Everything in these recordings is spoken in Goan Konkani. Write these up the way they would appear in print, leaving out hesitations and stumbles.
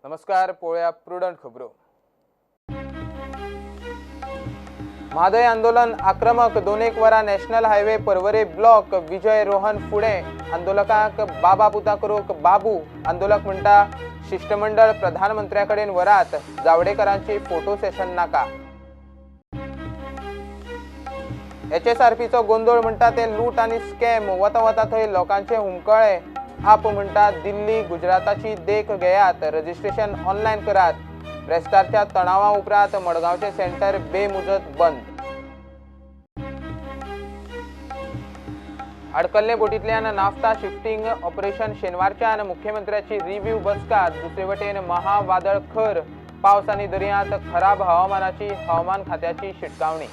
नमस्कार, पळोवया प्रुडंट खबरो. म्हादय आंदोलन आक्रमक, 2 वरां national highway Porvorim block. Vijay Rohan फुडें आंदोलकांक बाबा पुता करूंक बाबू. आंदोलक म्हणटा शिष्टमंडळ प्रधानमंत्र्या कडेन व्हरात, जावडेकरांची फोटो सेशन नाका. HSRPचो गोंदळ म्हणटा ते लूट आनी स्कॅम, वता वता थंय लोकांचे हुमकळे. आप म्हणटा दिल्ली गुजराताची देख घेयात, रजिस्ट्रेशन ऑनलायन करात. ब्रेस्तारच्या तणावा उपरांत मडगांवचे सेंटर बेमुजत बंद. आडकल्ले बोटींतल्यान नाफ्ता शिफ्टिंग ऑपरेशन शेनवारच्यान, मुख्यमंत्र्याची रिव्ह्यू बसका. दुसरे वटेन महावादळ खर, पावस आनी दर्यांत खराब हवामानाची हवामान खात्याची शिटकावणी.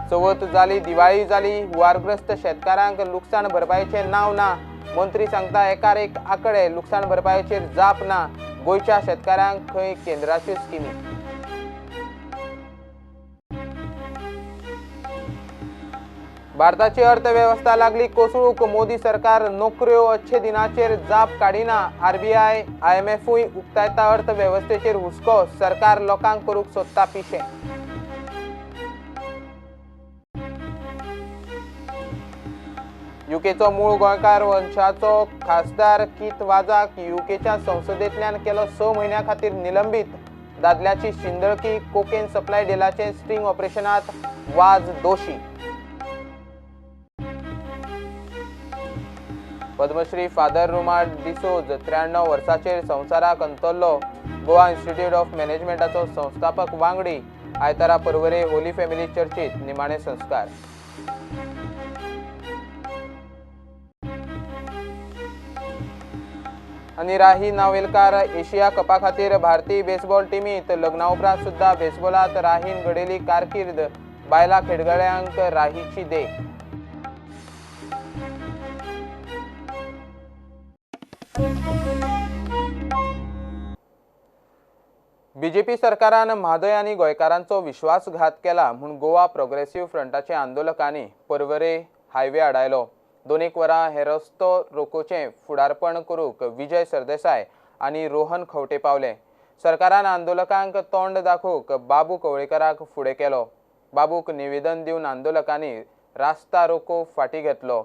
चवथ जाली, दिवाळी जाली, हुंवारग्रस्त शेतकारांक लुकसाण भरपायेचें नांव ना. मंत्री सांगता एकार एक आकडे, लुकसाण भरपायेचेर जाप ना. गोंयच्या शेतकारांक खंय केंद्राच्यो स्किमी. भारताची अर्थवेवस्था लागली कोसळूंक, मोदी सरकार नोकऱ्यो अच्छे दिनाचेर जाप काडिना. आरबीआय आयएमएफूय उक्तायता अर्थवेवस्थेचेर हुस्को, सरकार लोकांक करूंक सोदता पिशें. युकेचो मूळ गोंयकार वंशाचो खासदार कीत वाजाक युकेच्या संसदेंतल्यान केलो 6 म्हयन्यां खातीर निलंबीत. दादल्याची शिंदळकी कोकेन सप्लाय डिलाचे स्ट्रिंग ऑपरेशनात वाज दोशी. पद्मश्री फादर रुमार्ड डिसोज 93 वर्सांचेर संवसाराक अंतरलो. गोवा इन्स्टिट्यूट ऑफ मॅनेजमेंटाचो संस्थापक वांगडी. आयतारा पर्वरे होली फॅमिली चर्चीत निमाणे संस्कार. आनी राही नावेलकार एशिया कपा खातीर भारतीय बेसबॉल टिमीत. लग्ना उपरांत सुद्दां बेसबॉलांत राहीन घडयली कारकीर्द. बायलां खेळगड्यांक राहीची देख. बीजेपी सरकारान म्हादय आनी गोंयकारांचो विश्वासघात केला म्हूण गोवा प्रोग्रेसिव्ह फ्रंटाचे आंदोलकांनी पर्वरे हायवे आडायलो. 2 वरां हे रस्तो रोकोचें फुडारपण करूंक विजय सरदेसाय आनी रोहन खंवटे पावले. सरकारान आंदोलकांक तोंड दाखोवंक बाबू कवळेकराक फुडें केलो. बाबूक निवेदन दिवन आंदोलकांनी रास्ता रोको फाटीं घेतलो.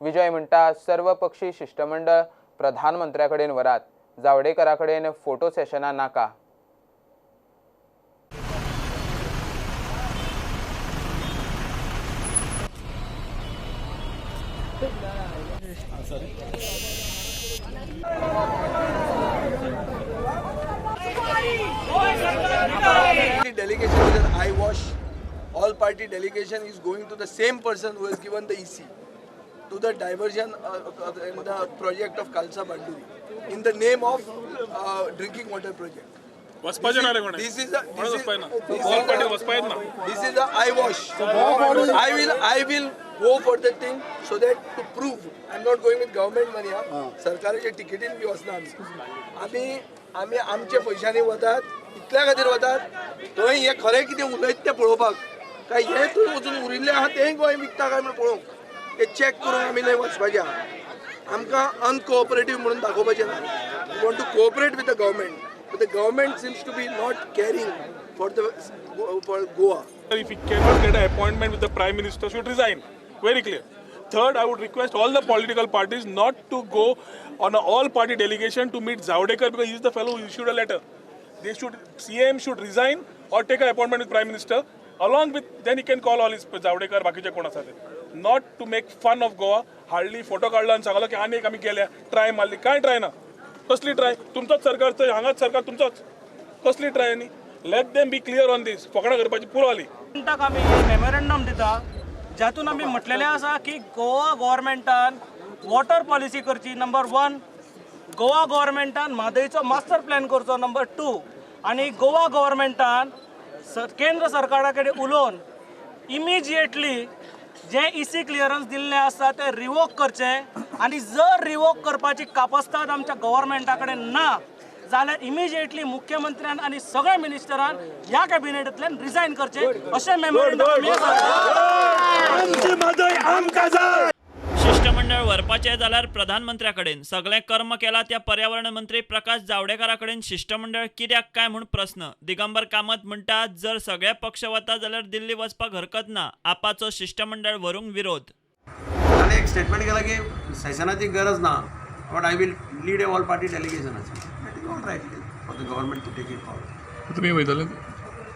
विजय म्हणटा सर्वपक्षी शिष्टमंडळ प्रधानमंत्र्या कडेन व्हरात, जावडेकरा कडेन फोटो सेशनां नाका. Delegation is an eyewash. All party delegation is going to the same person who has given the EC to the diversion in the project of Kalsa Banduri in the name of drinking water project. This is a eyewash. I will go for the thing so that to prove I'm not going with government money. सरकाराचे तिकेटीन बी वचना आमी. आमी आमचे पयशांनी वतात, इतल्या खातीर वतात थंय हे खरें कितें उलयता तें पळोवपाक, काय हे थंय वचून उरिल्लें आहा तेंय गोंय विकता काय म्हूण पळोवंक, ते चॅक करूंक आमी थंय वचपाचें आहा. आमकां अनकोऑपरेटीव म्हणून दाखोवपाचें ना. We want to cooperate with the government, but the government seems to be not caring for the for Goa. If he cannot get an appointment with the Prime Minister, should resign. Very clear. Third, I would request all the political parties not to go on an all-party delegation to meet Javadekar because he is the fellow who issued a letter. They should, CM should resign or take an appointment with Prime Minister. Along with, then he can call all his Javadekar, बाकीचे कोण आसा ते. Not to make fun of Goa. Hardly photo काडला आनी सांगलो की आनी एक आमी केल्या, ट्राय मारली. काय ट्राय ना? कसली ट्राय? तुमचोच सरकार, हांगाच सरकार तुमचोच. कसली ट्राय न्ही? Let them be clear on this. फकणां करपाची पुरो जाली. आमी मेमोरेंडम दिता जातून आमी म्हटलेलें आसा की गोवा गव्हर्मेंटान वॉटर पॉलिसी करची, नंबर 1. गोवा गव्हर्मेंटान म्हादयचो मास्टर प्लॅन करचो, नंबर 2. आनी गोवा गव्हर्मेंटान केंद्र सरकारा कडेन उलोवन इमिजिएटली जें इसी क्लियरन्स दिल्लें आसा तें रिवोक करचें. आनी जर रिवोक करपाची कापस्ताद आमच्या गव्हर्मेंटा कडेन ना जाल्यार इमिजिएटली मुख्यमंत्र्यान आनी सगळ्या मिनिस्टरान ह्या कॅबिनेटांतल्यान रिजायन करचें अशें मेमोरेंडम. व्हरपाचें जाल्यार प्रधानमंत्र्या कडेन. सगळें कर्म केलां त्या पर्यावरण मंत्री प्रकाश जावडेकरा कडेन शिश्टमंडळ कित्याक काय म्हूण प्रस्न. दिगंबर कामत म्हणटात जर सगळे पक्ष वता जाल्यार दिल्ली वचपाक हरकत ना. आपाचो शिश्टमंडळ व्हरूंक विरोध. ताणें एक स्टेटमेंट केलां की सेशनाची गरज ना, but I will lead a all party delegation. That is all right for the government to take it forward. तुमी वयतले?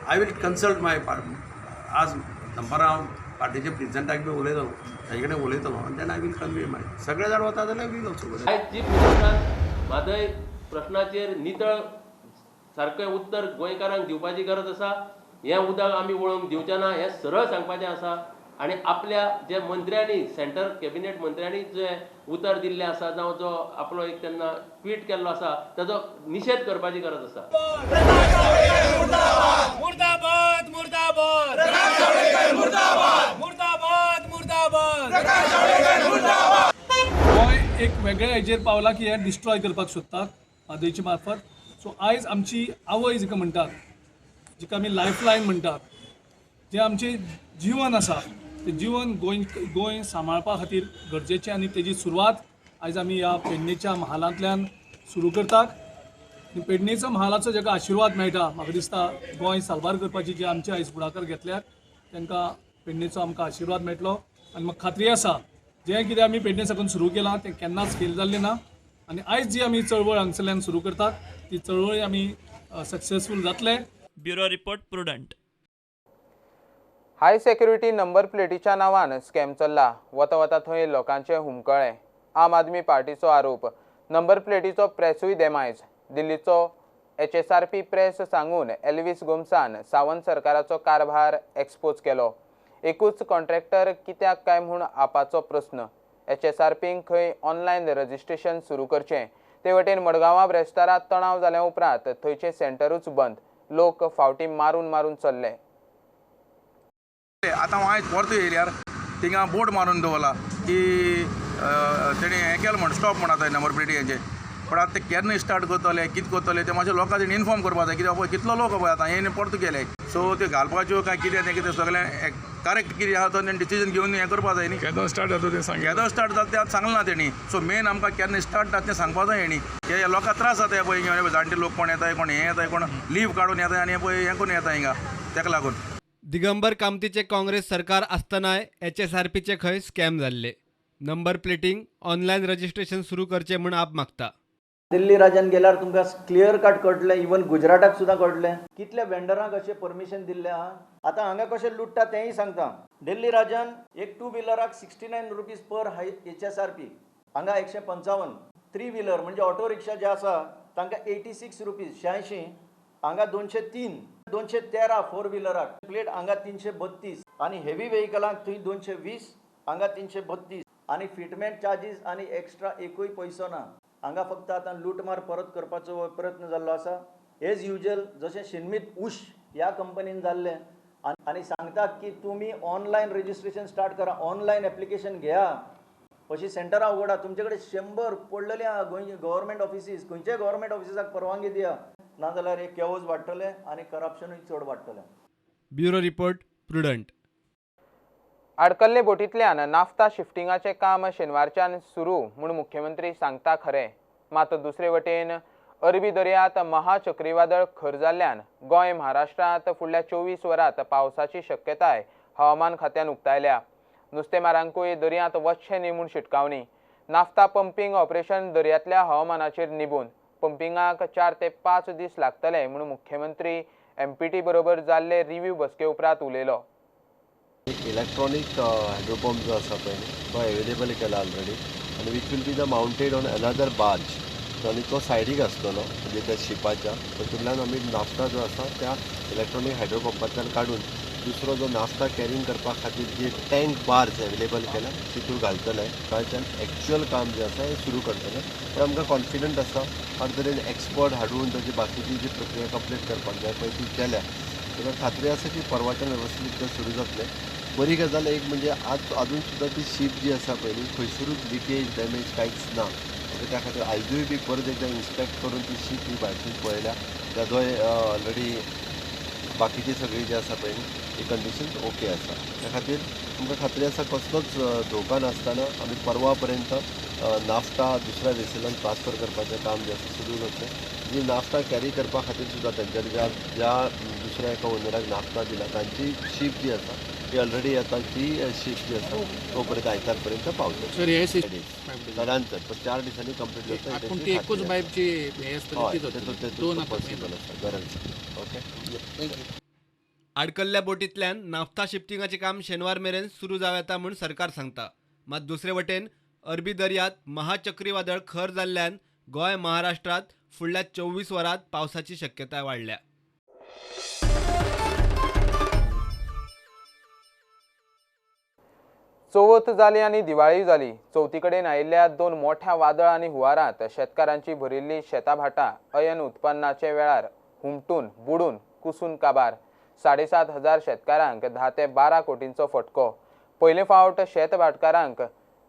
I will consult my party. आज दनपारां हांव पार्टीच्या प्रेजिडेंटाक बी उलयतलो, ताजे कडेन उलयतलो आनी then I will convey my. सगळे जाण वता जाल्यार वील ऑल्सो गो. आयज चीफ मिनिस्टरान म्हादय प्रश्नाचेर नितळ सारकें उत्तर गोंयकारांक दिवपाची गरज आसा. हें उदक आमी वळोवंक दिवचें ना हें सरळ सांगपाचें आसा. आनी आपल्या जे मंत्र्यांनी सेंटर कॅबिनेट मंत्र्यांनी जे उतर दिल्लें आसा जावं जो आपलो एक तेन्ना ट्वीट केल्लो आसा ताजो निशेध करपाची गरज आसा. मुर्दाबाद मुर्दाबाद मुर्दाबाद मुर्दाबाद. गोंय एक वेगळ्या हेजेर पावला की हें डिस्ट्रॉय करपाक सोदतात म्हादयचे मार्फत. सो आयज आमची आवय जिका म्हणटात, जिका आमी लायफ लायन म्हणटात, जें आमचें जिवन आसा तें जिवन गोंय सांबाळपा खातीर गरजेचें आनी तेजी सुरवात आयज आमी ह्या पेडणेच्या महालांतल्यान सुरू करतात. आनी पेडणेचो महालाचो जेका आशिर्वाद मेळटा, म्हाका दिसता गोंय साल्वार करपाची जे आमचे आयज फुडाकार घेतल्यात तांकां पेडणेचो आमकां आशिर्वाद मेळटलो. आनी म्हाका खात्री आसा जें कितें आमी पेडणे साकून सुरू केलां तें केन्नाच फेल जाल्लें ना. आनी आयज जी आमी चळवळ हांगसरल्यान सुरू करतात ती चळवळ आमी सक्सेसफूल जातले. Bureau report, Prudent. High security number प्लेटीच्या नांवान स्कॅम चल्ला. वता वता थंय लोकांचे हुमकळें. आम आदमी पार्टीचो आरोप. नंबर प्लेटीचो प्रेसूय देमायज. दिल्लीचो HSRP press सांगून एल्वीस गोम्सान सावंत सरकाराचो कारभार एक्सपोज केलो. एकूच कॉन्ट्रॅक्टर कित्याक काय म्हूण आपाचो प्रस्न. HSRPंक खंय ऑनलायन रजिस्ट्रेशन सुरू करचें. ते वटेन मडगांवां ब्रेस्तारा तणाव जाल्या उपरांत थंयचें सेंटरूच बंद. लोक फावटी मारून मारून चल्ले. आतां हांव आयज परतो येयल्यार थिंगा बोर्ड मारून दवरला की तेणी हें केलें म्हण स्टॉप म्हण आतां नंबर प्लेटी हेंचें. पण आतां ते केन्ना स्टार्ट करतले कितें करतले तें मातशें लोकांक तेणी इन्फॉर्म करपा जाय. कित्याक पळय कितलो लोक पळय आतां हें परतो केले. सो त्यो घालपाच्यो काय कितें तें कितें सगळें करेक्ट कितें आहा तो तेणी डिसिजन घेवन हें करपा जाय न्ही. केदो स्टार्ट जाता तें सांग. केदो स्टार्ट जाता तें आतां सांगलें ना तेणी. सो मेन आमकां केन्ना स्टार्ट जाता तें सांगपा जाय हेणी. हे लोकांक त्रास जाता पळय हिंगा जाणटे लोक कोण येता, कोण हें येता, कोण लीव काडून येता आनी पळय हें करून येता हिंगा तेका लागून. दिगंबर कामतीचे काँग्रेस सरकार आसतनाय HSRPचे खंय स्कॅम जाल्ले. नंबर प्लेटिंग ऑनलायन रजिस्ट्रेशन सुरू करचें म्हूण आप मागता. दिल्ली राज्यान गेल्यार तुमकां क्लियर कट कळटलें, इवन गुजराताक सुद्दां कळटलें कितल्या वेंडरांक अशें परमिशन दिल्लें आहा. आतां हांगा कशें लुट्टा तेंय सांगता. दिल्ली राज्यान एक टू व्हिलराक 69 रुपीज पर HSRP, हांगा 155. थ्री व्हिलर म्हणजे ऑटो रिक्षा जे आसा तांकां 86 रुपीज 86, हांगा 203, 213 फोर व्हिलराक प्लेट हांगा 332 आनी हेवी व्हेकलांक थंय 220, हांगा 332. आनी फिटमेंट चार्जीस आनी एक्स्ट्रा एकूय पयसो ना. हांगा फक्त आतां लुटमार परत करपाचो प्रयत्न जाल्लो आसा एज युजल, जशें शिनमीत उश ह्या कंपनीन जाल्लें. आनी सांगतात की तुमी ऑनलायन रजिस्ट्रेशन स्टार्ट करा, ऑनलायन एप्लिकेशन घेया, अशीं सेंटरां उगडा. तुमचे कडेन 100 पडलेलीं आहा गोंय गव्हर्मेंट ऑफिसीस, खंयच्याय गव्हर्मेंट ऑफिसाक परवानगी दिया, नाजाल्यार हे केवज वाडटलें आनी करप्शनूय चड वाडटलें. Bureau report, Prudent. आडकल्ले बोटींतल्यान नाफ्ता शिफ्टिंगाचें काम शेनवारच्यान सुरू म्हूण मुख्यमंत्री सांगता खरें, मात दुसरे वटेन अरबी दर्यांत महाचक्रीवादळ खर जाल्ल्यान गोंय महाराष्ट्रांत फुडल्या 24 वरांत पावसाची शक्यताय हवामान खात्यान उक्तायल्या. नुस्तेमारांकूय दर्यांत वचचें न्ही म्हूण शिटकावणी. नाफ्ता पंपींग ऑपरेशन दर्यांतल्या हवामानाचेर निबून पंपिंगाक 4 ते 5 दीस लागतले म्हूण मुख्यमंत्री MPT बरोबर जाल्ले रिव्यू बसके उपरांत उलयलो. इलेक्ट्रॉनिक हायड्रोपंप जो आसा पळय तो अवेलेबल केला ऑलरेडी आनी which will be the mounted on another barge. आनी तो सायडीक आसतलो म्हणजे त्या शिपाच्या तातूंतल्यान आमी नाफ्ता जो आसा त्या इलेक्ट्रॉनीक हायड्रोपंपांतल्यान काडून दुसरो जो नाफ्ता कॅरिंग करपा खातीर जी टँक बार्ज अवेलेबल केला तितून घालतले. थंयच्यान एक्चुअल काम जें आसा हें सुरू करतले. पण आमकां कॉन्फिडंट आसा हर तरेन एक्सपर्ट हाडून ताजी बाकीची जी प्रक्रिया कंप्लीट करपाक जाय पळय ती केल्या जाल्यार खात्री आसा की परवाच्यान वेवस्थीत तें सुरू जातलें. बरी गजाल एक म्हणजे आज अजून सुद्दां ती शीप जी आसा पळय खंयसरूच लिकेज डॅमेज कांयच ना. त्या खातीर आयजूय बी परत एकदां इन्स्पेक्ट करून ती शीप ही भायरसून पळयल्या. ताजोय ऑलरेडी बाकीची सगळी जी आसा पळय ती कंडिशन्स ओके आसा. त्या खातीर तुमकां खात्री आसा कसलोच धोका नासतना आमी परवा पर्यंत नाफ्ता दुसऱ्या वेसलान ट्रान्सफर करपाचें काम जें आसा सुरू जातलें. जी नाफ्ता कॅरी करपा खातीर सुद्दां तेंच्यांनी ज्या ज्या दुसऱ्या एका ओनराक नाफ्ता दिला तांची शीप जी आसा ती ऑलरेडी आतां ती शीप जी आसा तो पर्यंत आयतार पर्यंत पावतली. चडान चड पण 4 दिसांनी कंप्लीट जाता. पॉसिबल आसा गरज. ओके. आडकल्ल्या बोटींतल्यान नाफ्ता शिफ्टिंगाचें काम शेनवार मेरेन सुरू जावं येता म्हूण सरकार सांगता. मात दुसरे वटेन अरबी दर्यांत महाचक्रीवादळ खर जाल्ल्यान गोंय महाराष्ट्रांत फुडल्या 24 वरांत पावसाची शक्यताय वाडल्या. चवथ जाली आनी दिवाळी जाली. चवथी कडेन आयिल्ल्या 2 मोठ्या वादळ आनी हुंवारांत शेतकारांची भरिल्ली शेतां भाटां अयन उत्पन्नाचे वेळार हुमटून बुडून कुसून काबार. 7,500 शेतकारांक 10 ते 12 कोटींचो फटको. पयले फावट शेत भाटकारांक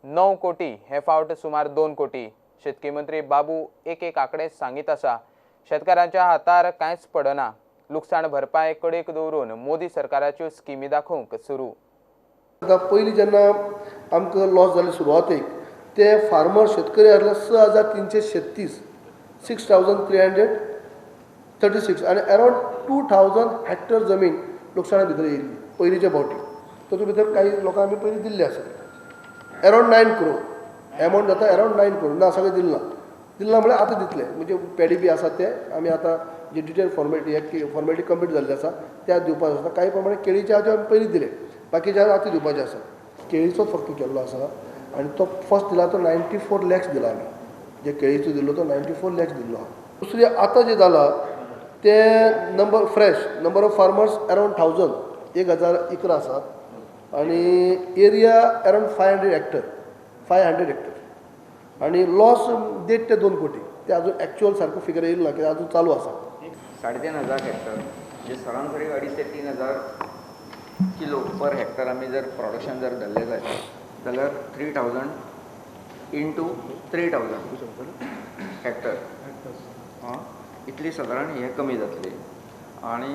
9 कोटी, हे फावट सुमार 2 कोटी. शेतकी मंत्री बाबू एक एक आंकडे सांगीत आसा. शेतकारांच्या हातार कांयच पडना. लुकसाण भरपाय कडेक दवरून मोदी सरकाराच्यो स्किमी दाखोवंक सुरू. आतां पयलीं जेन्ना आमकां लॉस जाले सुरवातेक ते फार्मर शेतकरी आसले 6,336, 6,336 आनी अरावंड 2,000 हेक्टर जमीन लुकसाणा भितर येयल्ली पयलींच्या फावटी. तातूंत भितर काही लोकांक आमी पयलीं दिल्ले आसा. अरावंड 9 करोड एमावंट जाता. अरावंड 9 करोड ना सगळें दिल्लां दिल्लां म्हळ्यार आतां दितले. म्हणजे पेडी बी आसा ते आमी आतां जे डिटेल फॉर्मेलिटी फॉर्मेलिटी कंप्लीट जाल्ली आसा त्या दिवपाक आसा. काही प्रमाणे केळीचे आतां आमी पयलीं दिले, बाकीचे आतां दिवपाचे आसा. केळीचो फक्त केल्लो आसा आनी तो फर्स्ट दिला तो 94 लॅक्स दिला आमी. जे केळीचो दिल्लो तो 94 लॅक्स दिल्लो आसा. दुसरी आतां जें जाला ते number fresh number of farmers around 1,000 1,011 आसा आनी एरिया अरावंड 500 हेक्टर, 500 हेक्टर आनी लॉस 1.5 ते 2 कोटी. ते अजून एक्चुअल सारको फिगर येयलो ना कित्याक अजून चालू आसा. 3,500 हेक्टर म्हणजे सरासरी 2.5 ते 3,000 किलो पर हेक्टर आमी जर प्रोडक्शन जर धरलें जायत जाल्यार 3,000 इंटू 3,000 हेक्टर इतली सादारण हें कमी जातली आनी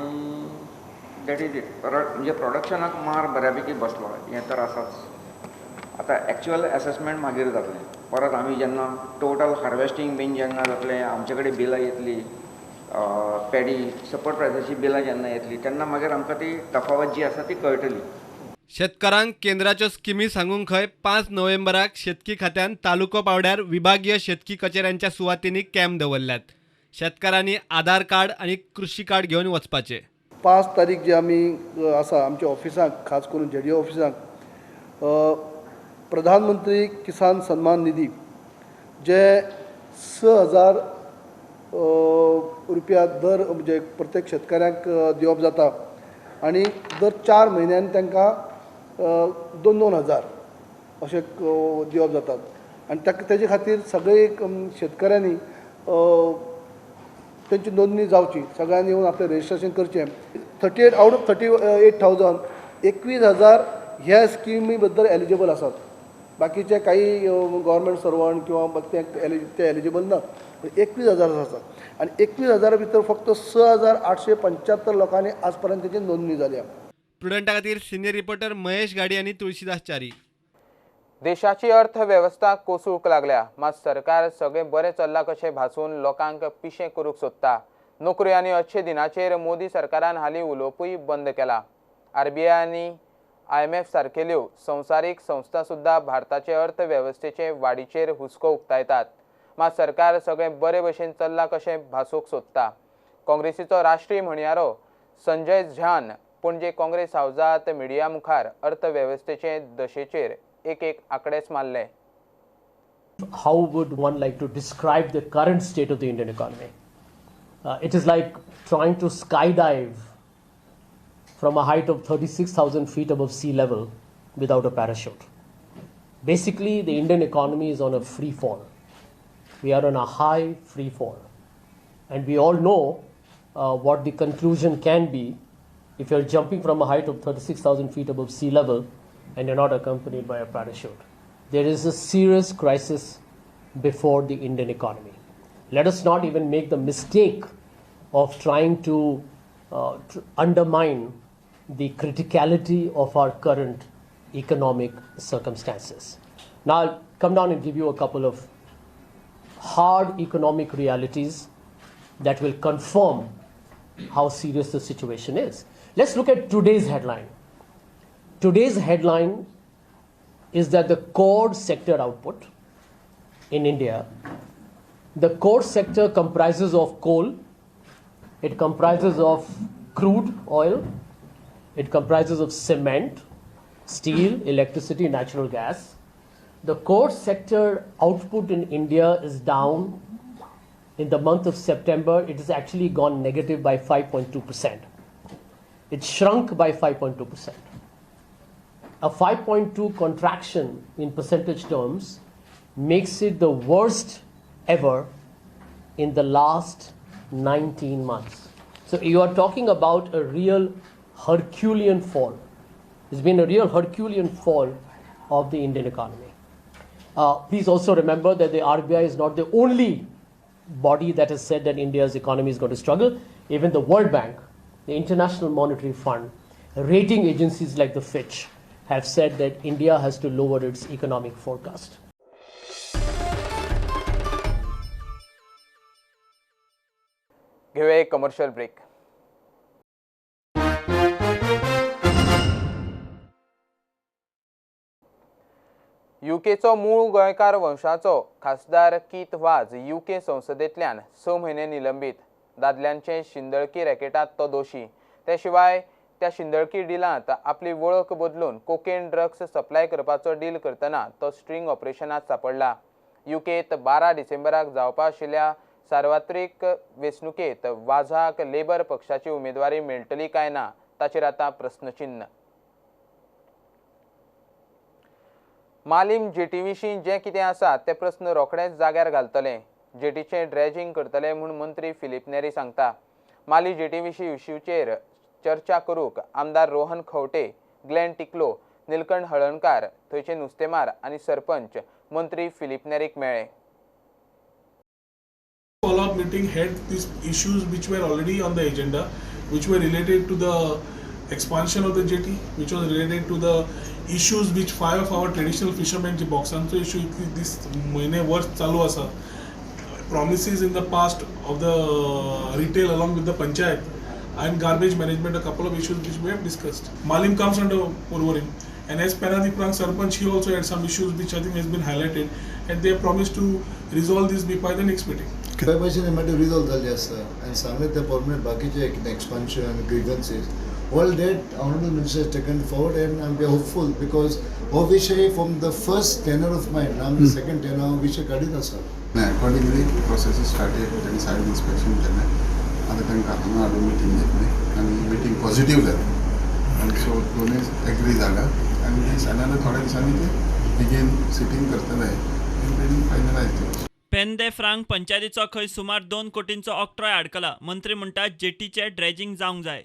that is it. म्हणजे प्रोडक्शनाक मार बऱ्यापैकी बसलो हें तर आसाच. आतां एक्चुअल एसेसमेंट मागीर जातलें. परत आमी जेन्ना टोटल हार्वेस्टींग बीन जेन्ना जातलें, आमचे कडेन बिलां येतली, पेडी सपोर्ट प्रायसाची बिलां जेन्ना येतली तेन्ना मागीर आमकां ती तफावत जी आसा ती कळटली. शेतकारांक केंद्राच्यो स्किमी सांगूंक खंय 5 नोव्हेंबराक शेतकी खात्यान तालुको पावड्यार विभागीय शेतकी कचेऱ्यांच्या सुवातींनी कॅम्प दवरल्यात. शेतकारांनी आधार कार्ड आनी कृषी कार्ड घेवन वचपाचें. 5 तारीख जी आमी आसा आमच्या ऑफिसांक, खास करून जेडीओ ऑफिसांक प्रधानमंत्री किसान सन्मान निधी जे 6,000 रुपया दर म्हणजे प्रत्येक शेतकऱ्यांक दिवप जाता आनी दर 4 म्हयन्यांनी तांकां 2-2 हजार अशें दिवप जातात आनी ताजे खातीर सगळे शेतकऱ्यांनी तांची नोंदणी जावची, सगळ्यांनी येवन आपलें रजिस्ट्रेशन करचें. 38 आउट ऑफ 38,000 21,000 ह्या स्किमी बद्दल एलिजिबल आसात. बाकीचे काही गव्हर्मेंट सर्वंट किंवा ते एलिजिबल ना. 21,000 आसात आनी 21,000 भितर फक्त 6,875 लोकांनी आज पर्यंत ताची नोंदणी जाल्या. प्रुडंटा खातीर सिनियर रिपोर्टर महेश गाडी आनी तुळशीदास च्यारी. देशाची अर्थवेवस्था कोसळूंक लागल्या, मात सरकार सगळें बरें चल्लां कशें भासून लोकांक पिशें करूंक सोदता. नोकऱ्यो आनी अच्छे दिनाचेर मोदी सरकारान हालीं उलोवपूय बंद केलां. आरबीआय आनी IMF सारकेल्यो संवसारीक संस्था सुद्दां भारताचे अर्थवेवस्थेचे वाडीचेर हुस्को उक्तायतात, मात सरकार सगळें बरे भशेन चल्लां कशें भासूंक सोदता. काँग्रेसीचो राष्ट्रीय म्हणयारो संजय झान पणजे काँग्रेस हावजांत मिडिया मुखार अर्थवेवस्थेचे दशेचेर एक एक आंकडेच मारले. How would one like to describe the current state of the Indian economy? It is like trying to skydive from a height of 36,000 feet above sea level without a parachute. Basically, the Indian economy is on a free fall. We are on a high free fall. And we all know what the conclusion can be if you're jumping from a height of 36,000 feet above sea level and you're not accompanied by a parachute. There is a serious crisis before the Indian economy. Let us not even make the mistake of trying to undermine the criticality of our current economic circumstances. Now, I'll come down and give you a couple of hard economic realities that will confirm how serious the situation is. Let's look at today's headline. Today's headline is that the core sector output in India, the core sector comprises of coal, it comprises of crude oil, it comprises of cement, steel, electricity, natural gas. The core sector output in India is down. In the month of September, it has actually gone negative by 5.2%. It shrunk by 5.2%. A 5.2 contraction in percentage terms makes it the worst ever in the last 19 months. So you are talking about a real Herculean fall. It's been a real Herculean fall of the Indian economy. Please also remember that the RBI is not the only body that has said that India's economy is going to struggle. Even the World Bank, the International Monetary Fund, rating agencies like the Fitch have said that India has to lower its economic forecast. घेऊया एक कमर्शियल ब्रेक. युकेचो मूळ गोंयकार वंशाचो खासदार कीथ वाज युके संसदेंतल्यान 6 म्हयने निलंबीत. दादल्यांचे शिंदळकी रॅकेटांत तो दोशी. ते शिवाय त्या शिंदळकी डिलांत आपली वळख बदलून कोकेन ड्रग्स सप्लाय करपाचो डील करतना तो स्ट्रिंग ऑपरेशनात सापडला. युकेंत 12 डिसेंबराक जावपा आशिल्ल्या सार्वत्रिक वेंचणुकेंत वाझाक लेबर पक्षाची उमेदवारी मेळटली काय ना ताचेर आतां प्रस्नचिन्न. मालीम जेटी विशीं जें कितें आसा ते प्रस्न रोखडेच जाग्यार घालतले. जेटीचें ड्रेजिंग करतले म्हूण मंत्री फिलीप नेरी सांगता. माली जेटी विशीं इश्यूचेर चर्चा करूंक आमदार रोहन खंवटे, ग्लॅन टिकलो, निलकंठ हळर्णकार, थंयचे नुस्तेमार आनी सरपंच मंत्री फिलीप नेरीक मेळ्ळे. Follow-up meeting had these issues which were already on the agenda, which were related to the expansion of the jetty, which was related to the issues which 5 of our traditional fishermen, J बॉक्सांचो issue this म्हयने वर्स चालू आसा, promises in the past of the retail along with the panchayat and garbage management, a couple of issues which we have discussed. Malim comes under Porvorim, and as Penadip Sarpanch, he also had some issues which I think has been highlighted, and they have promised to resolve this by the next meeting. थंय भाशेन मॅटर रिजॉल्व जाल्ले आसा आनी सांगले ते प्रमाणे बाकीचे कितें expansion grievances all that honourable minister has taken forward and I am hopeful because हो विशय from the first tenure of mine आमी सेकंड टेनर हो विशय काडीत आसा. अकॉर्डिंगली प्रोसेसीस स्टार्टेड, तांणी सायड इन्स्पेक्शन केलें, आतां तांकां हांगा हाडून मिटींग घेतली आनी मिटींग पॉझिटीव जाली आनी सो दोनूय एग्री जाल्या आनी जाल्यार थोड्या दिसांनी ते बेगीन सिटींग करतले आनी तेणी फायनलायज केलें. पेन दे फ्रांक पंचायतीचो खंय सुमार 2 कोटींचो ऑक्ट्रॉय आडकला. मंत्री म्हणटात जेटीचें ड्रेजिंग जावंक जाय.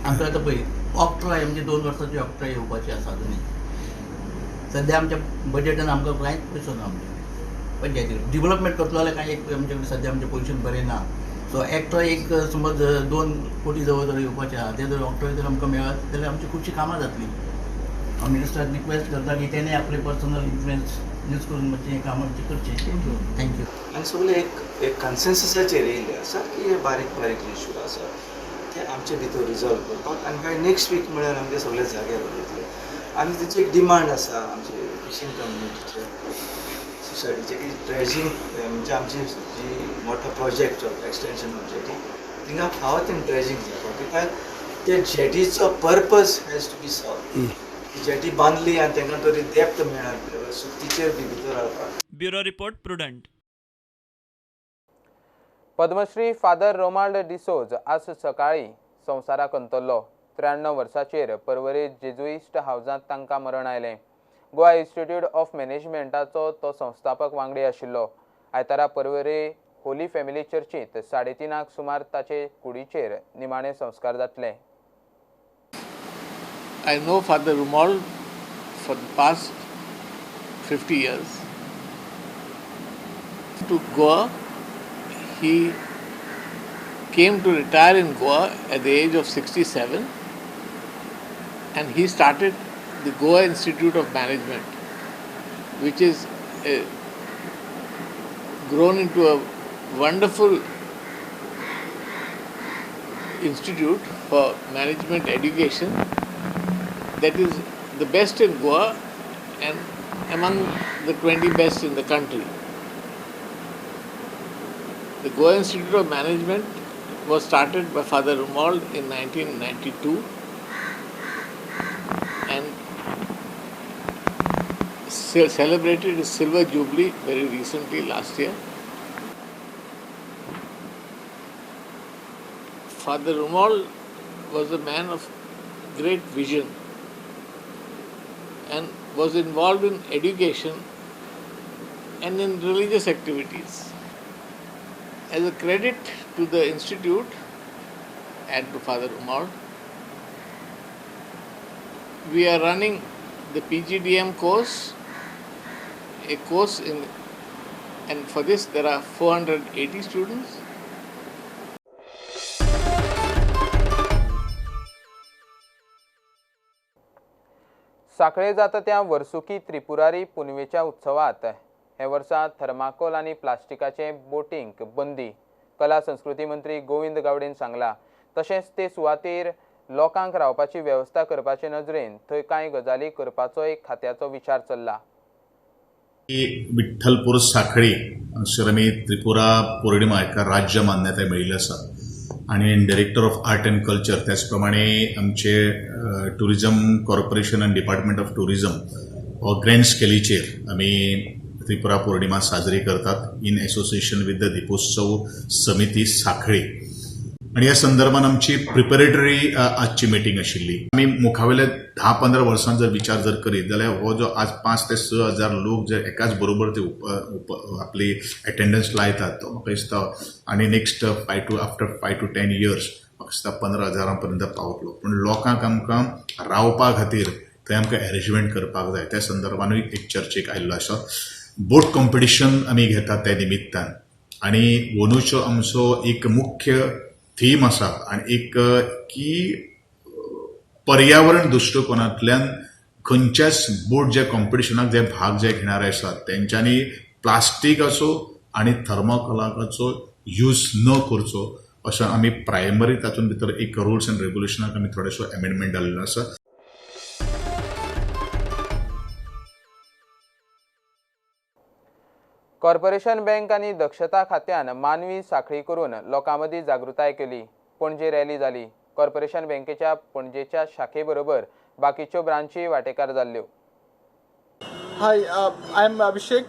आमकां आतां पळय ऑक्ट्रॉय म्हणजे 2 वर्सांची ऑक्ट्रॉय येवपाची आसा अजुनूय. सद्या आमच्या बजेटान आमकां कांयच पयसो ना. आमच्या पंचायती डिवलपमेंट करतलो जाल्यार कांय एक आमचे कडेन सद्या आमचें पोजिशन बरें ना. सो एक्ट्रॉय एक समज 2 कोटी जवळ जर येवपाचें आहा तें जर ऑक्ट्रॉय जर आमकां मेळत जाल्यार आमची खुबशीं कामां जातलीं. हांव मिनिस्टराक रिक्वेस्ट करता की तेणें आपलें पर्सनल इन्फ्लुयन्स यूज करून मातशें हें काम आमचें करचें. Thank you. आनी सगळे एक एक कन्सेन्ससाचेर येयल्ले आसा की हे बारीक बारीक इश्यू आसा ते आमचे भितर रिजॉल्व करपाक आनी कांय नेक्स्ट वीक म्हळ्यार आमचे सगळे जाग्यार वयतले. आनी तेची एक डिमांड आसा आमचे फिशींग कम्युनिटीचे सोसायटीचे की ड्रेजिंग म्हणजे आमची जी मोठो प्रोजेक्ट एक्सटेंशन ऑफ जेटी थिंगा फावो तें ड्रेजिंग जावपाक, कित्याक ते जेटीचो purpose has to be solve. Jetty बांदली आनी तांकां तरी डेप्थ मेळना, सो तिचेर बी भितर हाडपाक. Bureau report, Prudent. Padmashri father Romuald D'Souza आज सकाळी संवसाराक अंतरलो. 93 वर्सांचेर पर्वरी जेजुइस्ट हावजांत तांकां मरण आयलें. गोवा इन्स्टिट्यूट ऑफ मॅनेजमेंटाचो तो संस्थापक वांगडी आशिल्लो. आयतारा पर्वरी होली फॅमिली चर्चींत 3:30 सुमार ताचे कुडीचेर निमाणे संस्कार जातले. I know Father Romuald for the past 50 years. To Goa, he came to retire in Goa at the age of 67, and he started the Goa Institute of Management, which is grown into a wonderful institute for management education that is the best in Goa and among the 20 best in the country. The Goa Institute of Management was started by Father Romuald in 1992 and celebrated its silver jubilee very recently last year. Father Romuald was a man of great vision and was involved in education and in religious activities. As a credit to the institute and to Father Romuald, we are running the PGDM course, a course in, and for this there are 480 students. सांखळे जाता त्या वर्सुकी त्रिपुरारी पुनवेच्या उत्सवात हे वर्सा थर्माकोल आनी प्लास्टिकाचे बोटींक बंदी कला संस्कृती मंत्री गोविंद गावडेन सांगला. तशेंच ते सुवातेर लोकांक रावपाची वेवस्था करपाचे नजरेन थंय कांय गजाली करपाचो एक खात्याचो विचार चल्ला. विठ्ठलपूर सांखळी हांगसर आमी त्रिपुरा पौर्णिमा एका राज्य मान्यताय मेळिल्ली आसा आनी director of art and culture, त्याच प्रमाणे आमचे टुरिजम कॉर्पोरेशन आनी डिपार्टमेंट ऑफ टुरिजम हो ग्रँड स्केलीचेर आमी त्रिपुरा पौर्णिमा साजरी करतात in association with the Deepotsav Samiti Sankhali. आनी ह्या संदर्भान आमची प्रिपेरेटरी आजची मिटींग आशिल्ली. आमी मुखावेल्या 10-15 वर्सां जर विचार जर करीत जाल्यार हो जो आज 5 ते 6 हजार लोक जे एकाच बरोबर ते आपली एटेंडन्स लायतात तो म्हाका दिसता आनी नेक्स्ट आफ्टर 5 to 10 years म्हाका दिसता 15 हजारां पर्यंत पावतलो. पूण लोकांक आमकां रावपा खातीर थंय आमकां एरेंजमेंट करपाक जाय. त्या संदर्भानूय एक चर्चेक आयिल्लो आसा. बोट कॉम्पिटिशन आमी घेतात त्या निमित्तान आनी अंदूचो आमचो एक मुख्य थीम आसा आनी एक की पर्यावरण दृश्टिकोनांतल्यान खंयच्याच बोट जे कॉम्पिटिशनाक जे भाग जे घेणारे आसात तेंच्यांनी प्लास्टिकाचो आनी थर्माकोलाचो यूज न करचो अशें आमी प्रायमरी तातूंत भितर एक रुल्स एंड रेगुलेशनाक आमी थोडेसो एमेंडमेंट घालिल्लो आसा. कॉर्पोरेशन बँक आनी दक्षता खात्यान मानवी साखळी करून लोकां मदीं जागृताय केली. पणजे रॅली जाली. कॉर्पोरेशन बँकेच्या पणजेच्या शाखे बरोबर बाकीच्यो ब्रांची वाटेकार जाल्ल्यो. Hi, I am Abhishek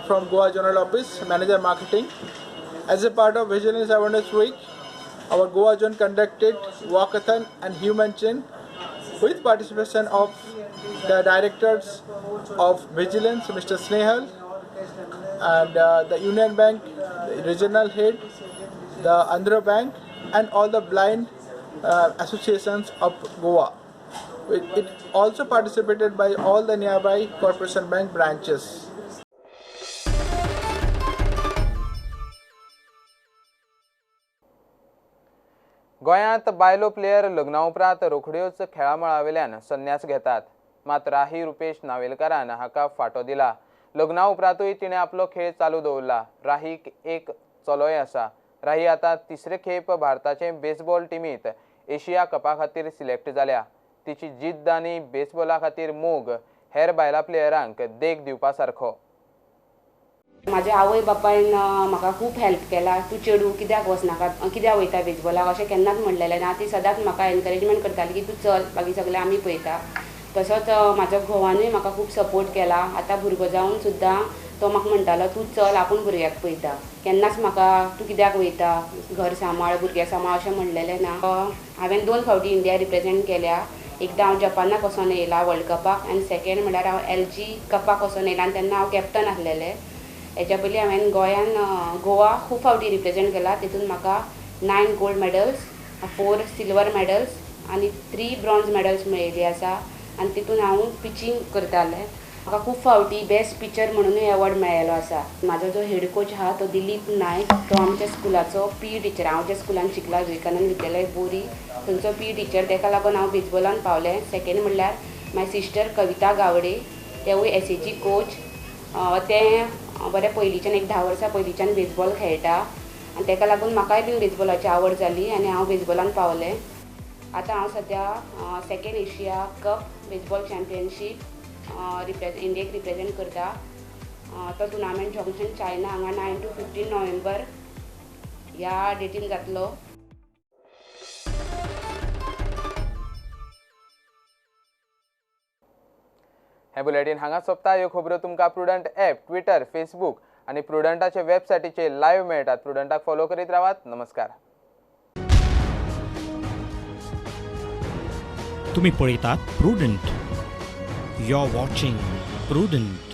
from Goa General Office, Manager Marketing. As a part of Vigilance Awareness Week, our Goa Zone conducted walkathon and human chain with participation of the directors of Vigilance, Mr. Snehal, and the Union Bank, the regional head, the Andhra Bank, and all the blind associations of Goa. It also participated by all the nearby Corporation Bank branches. गोंयांत बायलो प्लेयर लग्ना उपरांत रोखड्योच खेळामळावेल्यान संन्यास घेतात. मात राही रुपेश नावेलकारान हाका फाटो दिला. लग्ना उपरांतूय तिणें आपलो खेळ चालू दवरला. राहीक एक चलोय आसा. राही आतां तिसरे खेप भारताचे बेसबॉल टिमींत एशिया कपा खातीर सिलेक्ट जाल्या. तिची जिद्द आनी बेसबॉला खातीर मोग हेर बायलां प्लेयरांक देख दिवपा सारको. म्हाज्या आवय बापायन म्हाका खूब हेल्प केला. तूं चेडूं कित्याक वचनाका, कित्याक वयता बेजबॉलाक अशें केन्नाच म्हणलेलें ना. ती सदांच म्हाका एनकरेजमेंट करताली की तूं चल, बाकी सगळें आमी पळयता. तसोच म्हाज्या घोवानूय म्हाका खूब सपोर्ट केला. आतां भुरगो जावन सुद्दां तो म्हाका म्हणटालो तूं चल, आपूण भुरग्याक पळयता. केन्नाच म्हाका तूं कित्याक वयता, घर सांबाळ, भुरग्याक सांबाळ अशें म्हणलेलें ना. हांवें 2 फावटी इंडिया रिप्रेजेंट केल्या. एकदां हांव जपानाक वचोन येयला वर्ल्ड कपाक आनी सेकेंड म्हणल्यार हांव LG कपाक वचोन येयला आनी तेन्ना हांव कॅप्टन आसलेलें. हेच्या पयलीं हांवें गोंयान गोवा खूब फावटी रिप्रेजेंट केला. तितून म्हाका 9 गोल्ड मेडल्स, 4 सिल्वर मेडल्स आनी 3 ब्रॉन्ज मेडल्स मेळिल्ली आसा. आनी तितून हांव पिचींग करतालें. म्हाका खूब फावटी बेस्ट पिचर म्हणूनय एवॉर्ड मेळिल्लो आसा. म्हाजो जो हेड कोच आहा तो दिलीप नायक, तो आमच्या स्कुलाचो पी टिचर. हांव ज्या स्कुलान शिकलां विवेकानंद विद्यालय बोरी, थंयचो पी टिचर. ताका लागून हांव बेजबॉलान पावलें. सेकेंड म्हणल्यार माय सिस्टर कविता गावडे, तेवूय एसएजी कोच. तें बरें पयलींच्यान एक 10 वर्सां पयलींच्यान बेजबॉल खेळटा आनी ताका लागून म्हाकाय बीन बेजबॉलाची आवड जाली आनी हांव बेजबॉलान पावलें. आतां हांव सद्या second Asia cup baseball championship इंडियेक रिप्रेजेंट करता. तो टुर्नामेंट जॉंगशन चायना हांगा 9 to 15 नोव्हेंबर ह्या डेटीन जातलो. हे बुलेटीन हांगा सोंपता. ह्यो खबरो तुमकां प्रुडंट ॲप, ट्विटर, फेसबूक आनी प्रुडंटाचे वेबसायटीचेर लायव्ह मेळटात. प्रुडंटाक फॉलो करीत रावात. नमस्कार. तुम्ही पळयतात Prudent. You are watching Prudent.